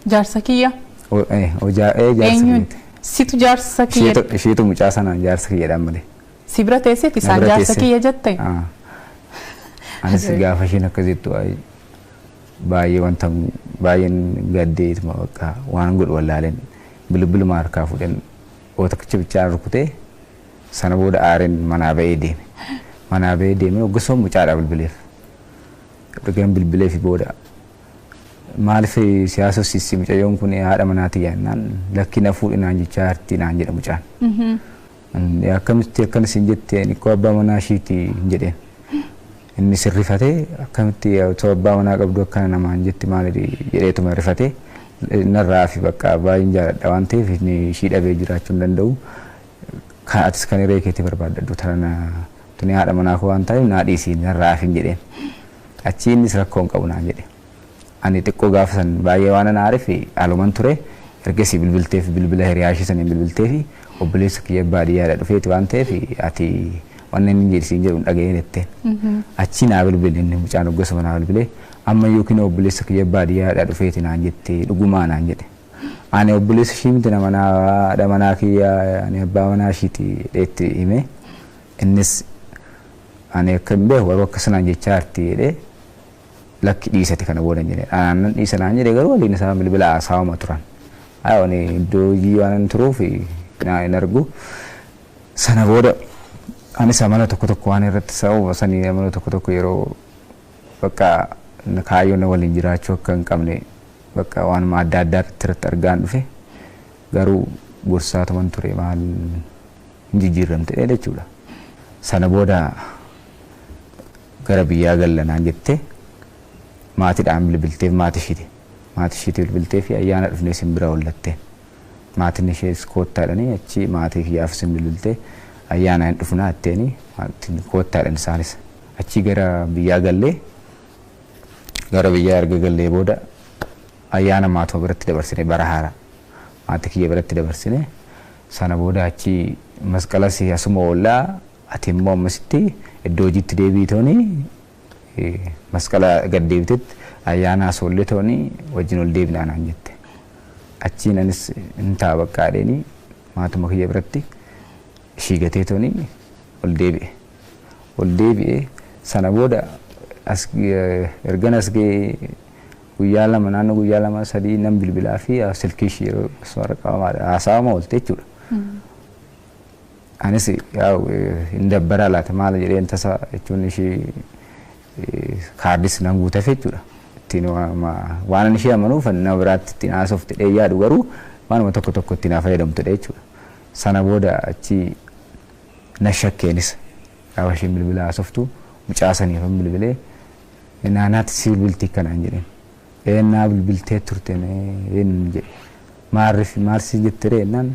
Jaarsa kiyya? Jaarsa Eenyuun? kiyya. Situ jaarsa kiyya? Isheetu mucaa sanaan jaarsa kiyyaadhaan malee. Si bira teesseeti isaan Na bira jaarsa teessee. kiyya jette? Ah. Anis gaafa isheen akkas jettu baay'ee wanta baay'een gaddee ituma bakka waan godhu wallaaleen bilbiluma harkaa fuudheen oota bichaan rukutee sana booda aareen manaa ba'ee deeme. Manaa ba'ee deemee hoggasoo mucaadhaa bilbileef. Ergan bilbileefi booda maaliif siyaasa sissi mucayyoon kun haadha manaati jennaan lakki na fuudhi naan jechaa jirti naan jedha mucaan. Akkamitti akkana siin jette ani koo abbaa manaa ishiiti hin jedheen. Inni sirrifatee akkamitti otoo abbaa manaa qabdu akkana namaan jetti maali jedheetuma rifatee narraa fi bakka baay'een jaaladha waan ta'eef inni ishii dhabee jiraachuu hin danda'u. Kan atis kan hiree keetii barbaadadhu tana tuni haadha manaa koo waan ta'eef naa dhiisii narraa fi hin jedheen. Achii innis rakkoo hin qabu naan jedhe. Ani xiqqoo gaafa san baay'ee waan ana aareef aluman ture ergasii bilbilteef bilbila hiriyaa ishee saniin bilbilteef obboleessa kiyya baadiyyaadha dhufeeti waan ta'eef ati wanni inni jedhu siin jedhu hin dhaga'een jetteen. Achi naa bilbile inni mucaan hoggasuma naa bilbile amma yookiin obboleessa kiyya baadiyyaadha dhufeeti naan jette dhugumaa naan jedhe. Ani obboleessa ishii miti nama naa haadha manaa kiyya ani abbaa manaa ishiiti jedheetti hime. Innis ani akka hin beeku garuu akkas naan jechaa jirti jedhee lakki dhiisate kana booda hin jedhe. Anaan nan dhiisa naan jedhe garuu waliin isaan bilbila haasawama turan. Haa ani iddoo hojii waan hin turuuf naa hin argu. Sana booda anis amala tokko tokko waan irratti sababa sanii amala tokko tokko yeroo bakka kaayyoon waliin jiraachuu akka hin qabne bakka waanuma adda addaa irratti argaan dhufe garuu gorsaatuman ture maal hin jijjiiramte jechuudha. Sana booda gara biyyaa galla naan jettee maatiidhaan bilbilteef maatii ishiiti. Maatii ishiiti bilbiltee fi ayyaana dhufnee isin bira oollatteen. Maatiin ishees koottaadhanii achi maatii kiyyaaf isin bilbiltee ayyaana hin dhufnaa jetteeni maatiin koottaadhan isaanis. Achi gara biyyaa gallee gara biyyaa erga gallee booda ayyaana maatuma biratti dabarsine bara haaraa. Maatii kiyya biratti dabarsine sana booda achi masqalas asuma oollaa ati immoo ammasitti iddoo hojiitti deebii tooni masqala gad deebitetti ayyaana as oollee tooni wajjin ol deebinaa naan jette. Achiin anis hin ta'a bakka adeeni maatuma kiyya biratti ishii gatee tooni ol deebi'e. Ol deebi'e sana booda as ergan as ga'ee guyyaa lama naannoo guyyaa lama sadii nan bilbilaa fi silkii ishii yeroo akkasuma qabamaadha haasawama oolte jechuudha. Anis hin dabbaraa laata maal jedheen tasa jechuun ishii kaardis nan guuteef jechuudha. Ittiin waan ani ishee amanuuf nama biraatti ittiin haasofte dhee yaadu garuu waanuma tokko tokko ittiin haa fayyadamtudha jechuudha. Sana booda achi na shakkeenis gaafa isheen bilbila haasoftu mucaa saniif hin bilbilee naanaatti si bilbilti akkanaan jedheen. Eennaa bilbiltee turte eenyu jedhe. Maarif maal si jette ree jennaan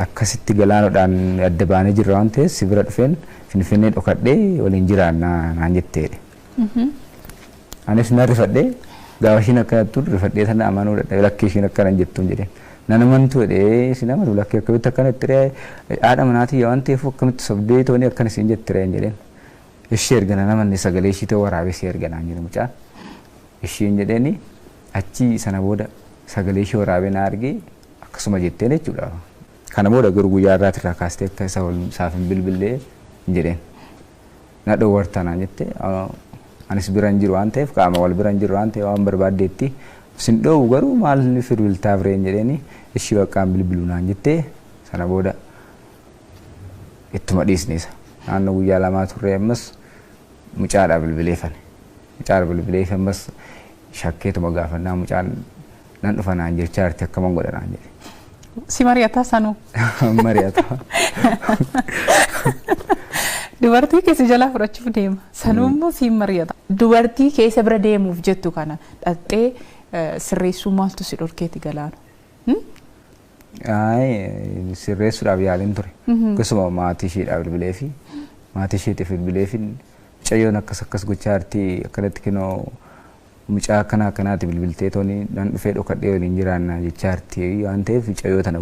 akkasitti galaanodhaan adda baanee jirra waan ta'eef si bira dhufeen Finfinnee dhokadhee waliin jiraannaa naan jetteedha. Anis na rifadhee gaafa ishiin akkana jettuun rifadhee sana amanuu dadhabe lakkii ishiin akkana jettuun jedheen. Nan amantuu jedhee isin amanu lakkii akkamitti akkana itti ree haadha manaatii waan ta'eef akkamitti sobdee tooni akkana isin jette ree jedheen. Ishee erga nan amanne sagalee ishii ta'uu waraabee si erga naan jedhe mucaan. Ishiin jedheeni achi sana booda sagalee ishee waraabee na argee akkasuma jetteen jechuudha. Kana booda garuu guyyaa irraati irraa kaastee akka isa isaaf hin bilbillee hin jedheen. Na dhoowwarta naan jette anis bira hin jiru waan ta'eef qaama wal bira hin jiru waan ta'eef waan barbaaddeetti sin dhoowwu garuu maal ni firbiltaaf reen jedheeni ishii baqqaan bilbilu naan jettee sana booda ittuma dhiisne isa. Naannoo guyyaa lamaa turre ammas mucaadhaa bilbileeffane. Mucaadhaa bilbileeffe ammas shakkeetuma gaafannaa mucaan nan dhufa naan jechaa jirti akkaman godha naan jedhe. Si mari'ataa sanuu? Mari'ata. Dubartii keessa jalaa fudhachuuf deema. Sanuu immoo siin mari'ata. Dubartii keessa bira deemuuf jettu kana dhattee sirreessuu maaltu si dhorkeeti galaanu? Sirreessuudhaaf yaaliin ture. Akkasuma maatii isheedhaaf bilbilee fi maatii isheetiif bilbilee fi mucayyoon akkas akkas gochaa jirti akkanatti kinoo mucaa akkana akkanaati bilbiltee tooni nan dhufee dhokadhee waliin jiraanna jechaa jirti waan ta'eef mucayyoo tana